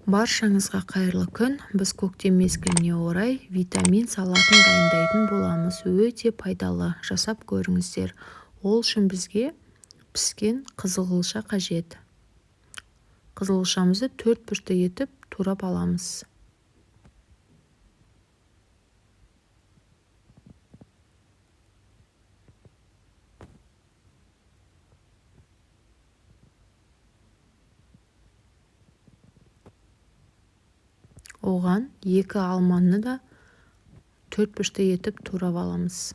Баршаңызға қайырлы күн! Біз көктем мезгіліне орай витамин салатын дайындайтын боламыз. Өте пайдалы, жасап көріңіздер. Ол үшін бізге піскен қызылша қажет. Қызылшамызды төрт бұрышты етіп турап аламыз. Оған 2 алманы да төрт бұрышты етіп турап аламыз.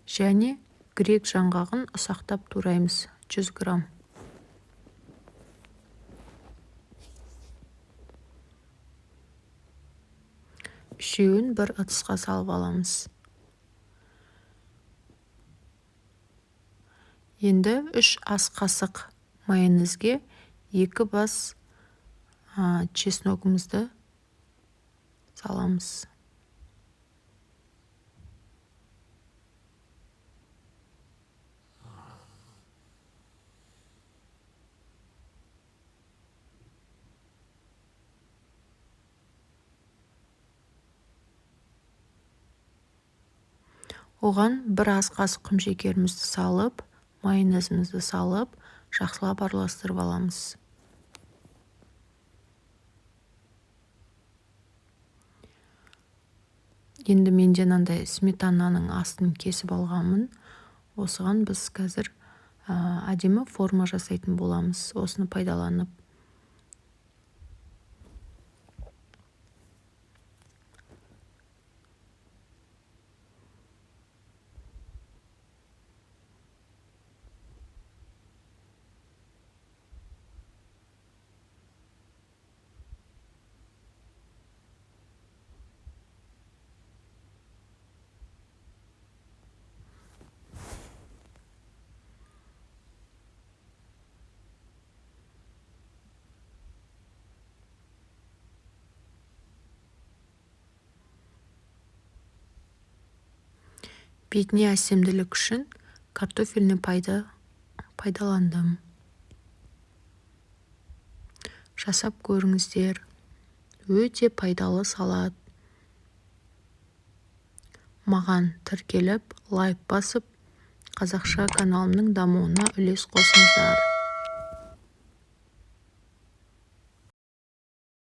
Және грек жаңғағын ұсақтап тураймыз, 100 грамм. Үшеуін бір ыдысқа салып аламыз. Енді 3 ас қасық майонезге 2 бас чесногымызды саламыз. Оған 1 ас қасық құмшекерімізді салып, майонезімізді салып, жақсылап араластырып аламыз. Енді менде мынандай сметананың астын кесіп алғанмын. Осыған біз қазір әдемі форма жасайтын боламыз, осыны пайдаланып. Бетіне әсемділік үшін картофельный пайды пайдаландым. Жасап көріңіздер. Өте пайдалы салат. Маған тіркеліп, лайк басып, қазақша каналымның дамуына үлес қосыңыздар.